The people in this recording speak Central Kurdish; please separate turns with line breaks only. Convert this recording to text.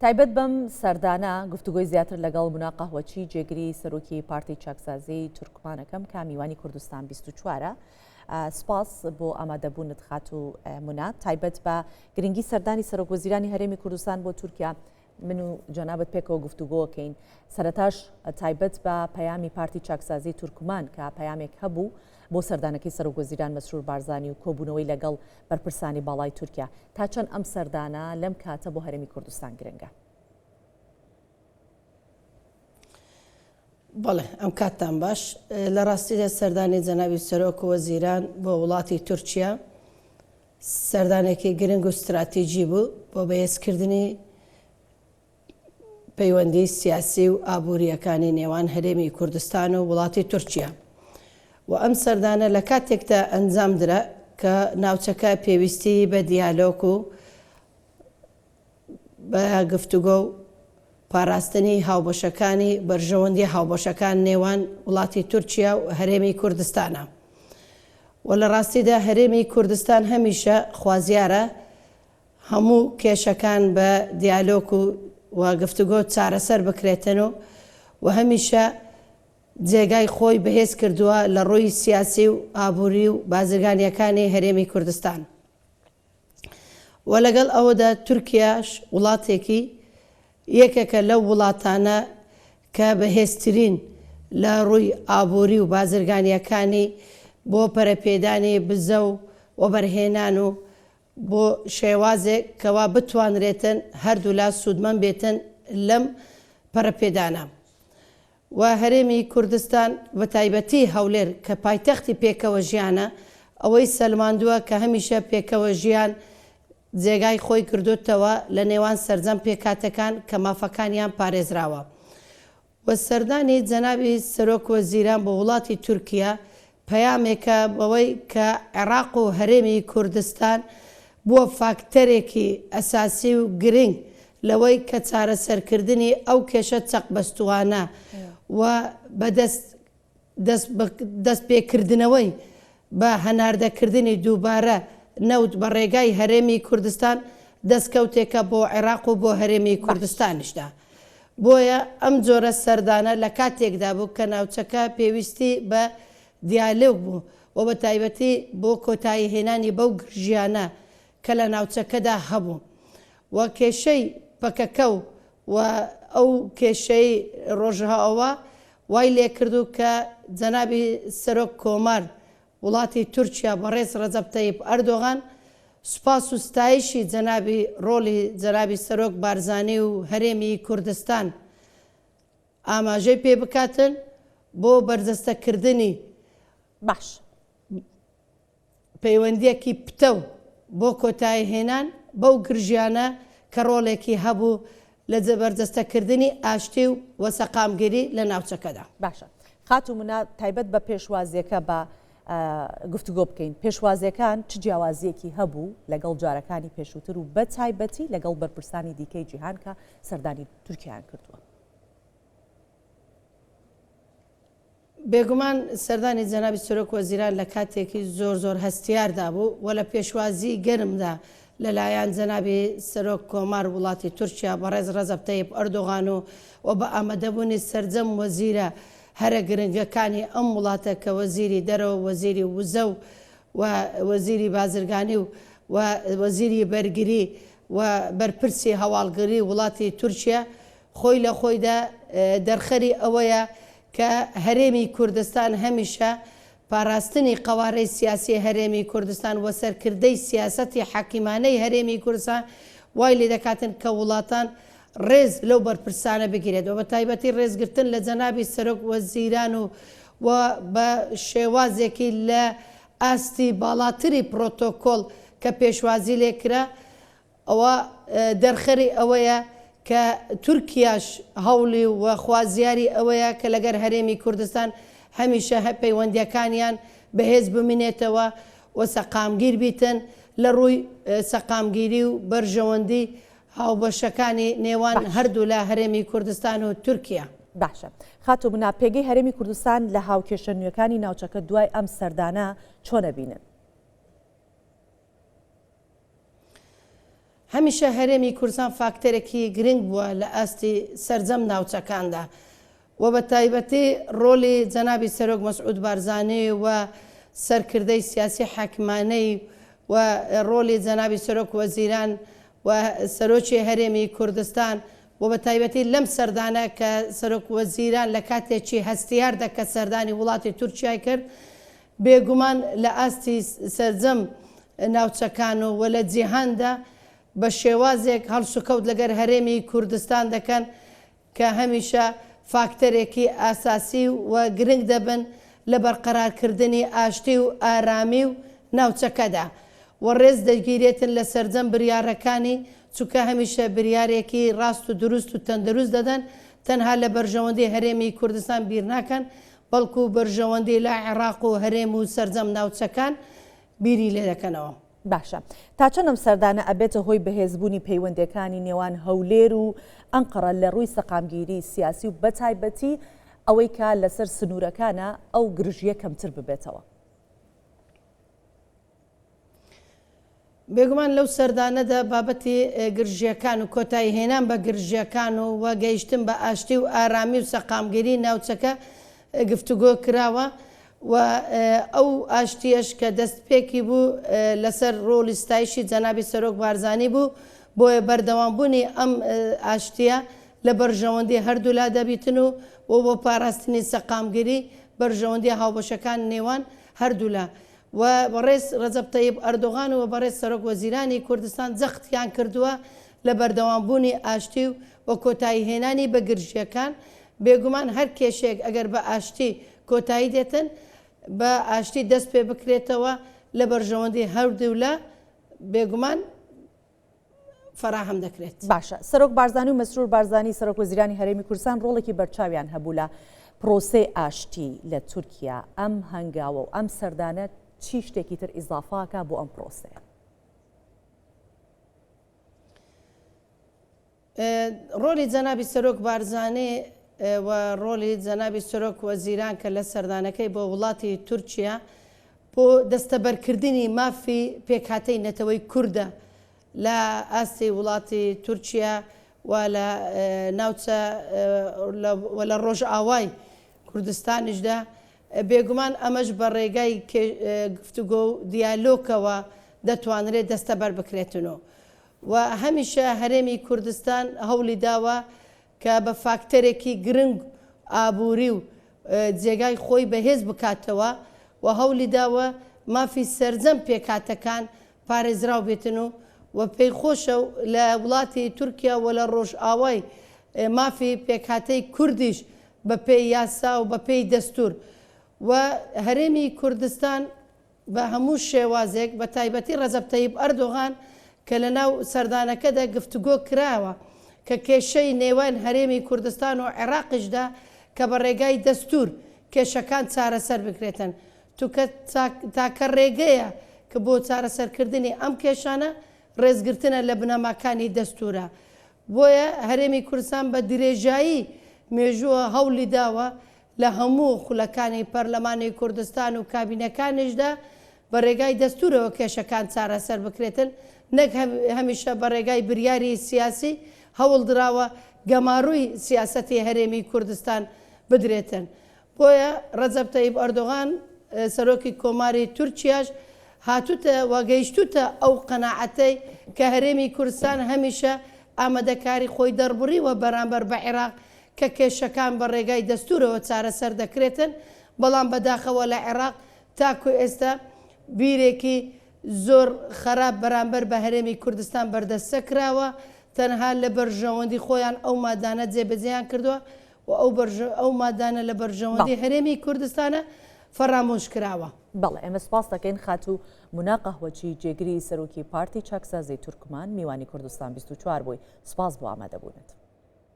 تایبەت بەم سەردانە گفتوگۆی زیاتر لەگەڵ مونا قەهوەچی جێگری سەرۆکی پارتی چاکسازی تورکمانەکەم کە میوانی کوردستان 24ە. سپاس بۆ ئامادەبوونت خاتوو مونا. تایبەت بە گرنگی سەردانی سەرۆک وەزیرانی هەرێمی کوردستان بۆ تورکیا من و جەنابت پێکەوە گفتوگۆکەین. سەرەتاش تایبەت بە پەیامی پارتی چاکسازی تورکمان کە پەیامێک هەبوو بۆ سەردانەکەی سەرۆک وەزیران مەسرور بارزانی و کۆبوونەوەی لەگەڵ بەرپرسانی باڵای تورکیا، تا چەند ئەم سەردانە لەم کاتە بۆ هەرێمی کوردستان گرنگە؟
بەڵێ ئەم کاتتان باش. لە ڕاستیدا سەردانی جەنابی سەرۆک وەزیران بۆ وڵاتی تورکیا سەردانێکی گرنگ و ستراتیجی بوو بۆ بەهێزکردنی پەیوەندی سیاسی و ئابوورییەکانی نێوان هەرێمی کوردستان و وڵاتی تورکیا و ئەم سەردانە لە کاتێکدا ئەنجام درا کە ناوچەکە پێویستی بە دیالۆک و بە گفتوگۆ و پاراستنی هاوبەشەکانی بەرژەوەندی هاوبەشەکان نێوان وڵاتی تورکیا و هەرێمی کوردستانە و لە ڕاستیدا هەرێمی کوردستان هەمیشە خوازیارە هەموو کێشەکان بە دیالۆک و و گفتوگۆ چارەسەر بکرێتن و و هەمیشە جێگای خۆی بەهێز کردووە لە ڕووی سیاسی و ئابووری و بازرگانییەکانی هەرێمی کوردستان و لەگەڵ ئەوەدا تورکیاش وڵاتێکی یەکێکە لەو وڵاتانە کە بەهێزترین لە ڕووی ئابووری و بازرگانییەکانی بۆ پەرەپێدانی بزە و وەبەرهێنان و بۆ شێوازێک کەوا بتوانرێتن هەردوولا سوودمەند بێتن لەم پەرەپێدانە و هەرێمی کوردستان بەتایبەتی هەولێر کە پایتەختی پێکەوە ژیانە ئەوەی سەلماندووە کە هەمیشە پێکەوە ژیان جێگای خۆی کردۆتەوە لە نێوان سەرجەم پێکهاتەکان کە مافەکانیان پارێزراوە و سەردانی جەنابی سەرۆک وەزیران بۆ وڵاتی تورکیا پەیامێکە بەوەی کە عێڕاق و هەرێمی کوردستان بووە فاکتەرێکی ئەساسی و گرنگ لەوەی کە چارەسەرکردنی ئەو کێشە چەقبەستووانە و بەدەست دەستپێکردنەوەی بە هەناردەکردنی دووبارە نەوت بە ڕێگای هەرێمی کوردستان دەستکەوتێکە بۆ عێراق و بۆ هەرێمی کوردستانیشدا. بۆیە ئەم جۆرە سەردانە لە کاتێکدا بوو کە ناوچەکە پێویستی بە دیالۆگ بوو و بە تایبەتی بۆ کۆتاییهێنانی بەو گرژییانە کە لە ناوچەکەدا هەبوو و کێشەی پەکەکە و و ئەو کێشەی ڕۆژئاوا وای لێکردوو کە جەنابی سەرۆک کۆمار وڵاتی تورکیا بەڕێز ڕەجەب تەیب ئەردۆغان سوپاس و ستایشی جەنابی ڕۆڵی جەنابی سەرۆک بارزانی و هەرێمی کوردستان ئاماژەی پێ بکاتن بۆ بەرجەستە کردنی
باش.
پەیوەندییەکی پتەو بۆ کۆتاییهێنان بەو گرژییانە کە ڕۆڵێکی هەبوو لە بەرجەستەکردنی ئاشتی و سەقامگیری لە ناوچەکەدا.
باشە خاتوو مونا تایبەت بە پێشوازیەکە با گفتوگۆ بکەین، پێشوازیەکان چ جیاوازیەکی هەبوو لەگەڵ جارەکانی پێشووتر و بە تایبەتی لەگەڵ بەرپرسانی دیکەی جیهان کە سەردانی تورکیایان کردووە؟
بێگومان سەردانی جەنابی سەرۆک وەزیران لە کاتێکی زۆر زۆر هەستیاردا بوو و لە پێشوازی گەرمدا لە لایەن جەنابی سەرۆک کۆمار وڵاتی تورکیا بەڕێز ڕەجەب تەیب ئەردۆغان و و بە ئامادەبوونی سەرجەم وەزیرە هەرە گرنگەکانی ئەم وڵاتە کە وەزیری دەرەوە وەزیری وزە و و وەزیری بازرگانی و و وەزیری بەرگری و بەرپرسی هەواڵگری وڵاتی تورکیا خۆی لە خۆیدا دەرخەری ئەوەیە کە هەرێمی کوردستان هەمیشە پاراستنی قەوارەی سیاسی هەرێمی کوردستان و سەرکردەی سیاسەتی حەکیمانەی هەرێمی کوردستان وای لێدەکاتن کە وڵاتان ڕێز لەو بەرپرسانە بگیرێت و بە تایبەتی ڕێزگرتن لە جەنابی سەرۆک وەزیران و و بە شێوازێکی لە ئاستی باڵاتری پرۆتۆکۆڵ کە پێشوازی لێکرا ئەوە دەرخەری ئەوەیە کە تورکیاش هەوڵی و خوازیاری ئەوەیە کە لەگەر هەرێمی کوردستان هەمیشە پەیوەندیەکانیان بەهێز بمینێتەوە و سەقامگیر بیتن لە ڕووی سەقامگیری و بەرژەوەندی هاوبەشەکانی نێوان هەردوولا هەرێمی کوردستان و تورکیا.
باشە خاتوو منا پێگەی هەرێمی کوردستان لە هاوکێشە نوێکانی ناوچەکە دوای ئەم سەردانە چۆن ئەبینن؟
هەمیشە هەرێمی کوردستان فاکتەرێکی گرنگ بووە لە ئاستی سەرجەم ناوچەکاندا و بە تایبەتی ڕۆلی جەنابی سەرۆک مەسعود بارزانی و سەرکردەی سیاسی حاکمانەی و ڕۆلی جەنابی سەرۆک وەزیران و سەرۆکی هەرێمی کوردستان و بە تایبەتی لەم سەردانە کە سەرۆک وەزیران لە کاتێکی هەستیاردا کە سەردانی وڵاتی تورکیای کرد بێگومان لە ئاستی سەرجەم ناوچەکان و لە جیهاندا بە شێوازێک هەڵسوکەوت لەگەر هەرێمی کوردستان دەکەن کە هەمیشە فاکتەرێکی ئاساسی و گرنگ دەبن لە بەرقەرارکردنی ئاشتی و ئارامی و ناوچەکەدا و ڕێز دەگیرێتن لە سەرجەم بریاڕەکانی چونکە هەمیشە بریارێکی ڕاست و دروست و تەندروست دەدەن تەنها لە بەرژەوەندی هەرێمی کوردستان بیرناکەن بەڵکو بەرژەوەندی لە عێڕاق و هەرێم و سەرجەم ناوچەکان بیری لێدەکەنەوە.
باشە تا چەند ئەم سەردانە ئەبێتە هۆی بەهێزبوونی پەیوەندیەکانی نێوان هەولێر و ئەنقەڕە لە ڕووی سەقامگیری سیاسی و بەتایبەتی ئەوەی کە لەسەر سنوورەکانە ئەو گرژیە کەمتر ببێتەوە؟
بێگومان لەو سەردانەدا بابەتی گرژییەکان و کۆتاییهێنان بە گرژییەکان و و گەیشتن بە ئاشتی و ئارامی و سەقامگیری ناوچەکە گفتوگۆ کراوە و ئەو ئاشتییەش کە دەستپێکی بوو لەسەر ڕۆڵی ستایشی جەنابی سەرۆک بارزانی بوو، بۆیە بەردەوامبوونی ئەم ئاشتییە لە بەرژەوەندی هەردوولا دەبیتن و و بۆ پاراستنی سەقامگیری بەرژەوەندییە هاوبەشەکان نێوان هەردوولا و بەڕێز ڕەجەب تەیب ئەردۆغان و بەڕێز سەرۆک وەزیرانی کوردستان جەختیان کردووە لە بەردەوامبوونی ئاشتی و و کۆتاییهێنانی بە گرژییەکان، بێگومان هەر کێشەیەک ئەگەر بە ئاشتی کۆتایی دێتن بە ئاشتی دەست پێ بکرێتەوە لە بەرژەوەندی هەردوولا بێگومان فەراهەم دەکرێت.
باشە سەرۆک بارزانی و مەسرور بارزانی سەرۆک وەزیرانی هەرێمی کوردستان ڕۆڵێکی بەرچاویان هەبوو لە پرۆسەی ئاشتی لە تورکیا، ئەم هەنگاوە و ئەم سەردانە چی شتێکی تر ئیزافاکا بۆ ئەم پرۆسەیە؟
ڕۆلی جەنابی سەرۆک بارزانی و ڕۆلی جەنابی سەرۆک وەزیران کە لە سەردانەکەی بۆ وڵاتی تورکیا بۆ دەستەبەرکردنی مافی پێکهاتەی نەتەوەی کوردە لە ئاستی وڵاتی تورکیا و لە ناوچە و لە ڕۆژئاوای کوردستانیشدا، بێگومان ئەمەش بە ڕێگای گفتوگۆ و دیالۆکەوە دەتوانرێت دەستەبەر بکرێتن و و هەمیشە هەرێمی کوردستان هەوڵی داوە کە بە فاکتەرێکی گرنگ ئابووری و جێگای خۆی بەهێز بکاتەوە و هەوڵی داوە مافی سەرجەم پێکهاتەکان پارێزراو بێتن و و پێی خۆشە لە وڵاتی تورکیا و لە ڕۆژئاوای مافی پێکهاتەی کوردیش بە پێی یاسا و بە پێی دەستوور و هەرێمی کوردستان بە هەموو شێوازێک بە تایبەتی ڕەجەب تەیب ئەردۆغان کە لە ناو سەردانەکەدا گفتوگۆ کراوە کە کێشەی نێوان هەرێمی کوردستان و عێراقیشدا کە بە ڕێگای دەستوور کێشەکان چارەسەر بکرێتن چونکە تاکە ڕێگەیە کە بۆ چارەسەرکردنی ئەم کێشانە ڕێزگرتنە لە بنەماکانی دەستوورە بۆیە هەرێمی کوردستان بە درێژایی مێژووە هەوڵی داوە لە هەموو خولەکانی پەرلەمانی کوردستان و کابینەکانیشدا بە رێگای دەستوورەوە کێشەکان چارەسەر بکرێتن، نەک هەمیشە بە رێگای بریاری سیاسی هەوڵدراوە گەمارۆی سیاسەتی هەرێمی کوردستان بدرێتن. بۆیە رەجەب تەیب ئەردۆغان سەرۆکی کۆماری تورکیاش هاتووتە و گەیشتووتە ئەو قەناعەتەی کە هەرێمی کوردستان هەمیشە ئامادەکاری خۆی دەربڕیوە بەرامبەر بە عێراق کە کێشەکان بە ڕێگای دەستوورەوە چارەسەر دەکرێتن، بەڵام بەداخەوە لە عێراق تاکو ئێستا بیرێکی زۆر خەراپ بەرامبەر بە هەرێمی کوردستان بەردەستە کراوە، تەنها لە بەرژەوەندی خۆیان ئەو مادانە جێبەجێیان کردووە و ئەو ئەو مادانە لە بەرژەوەندی هەرێمی کوردستانە فەرامۆش کراوە.
بەڵێ ئێمە سوپاست دەکەین خاتوو مونا قەهوەچی جێگری سەرۆکی پارتی چاکسازی تورکمان میوانی کوردستان 24 بووی سوپاس بۆ ئامادەبوونت.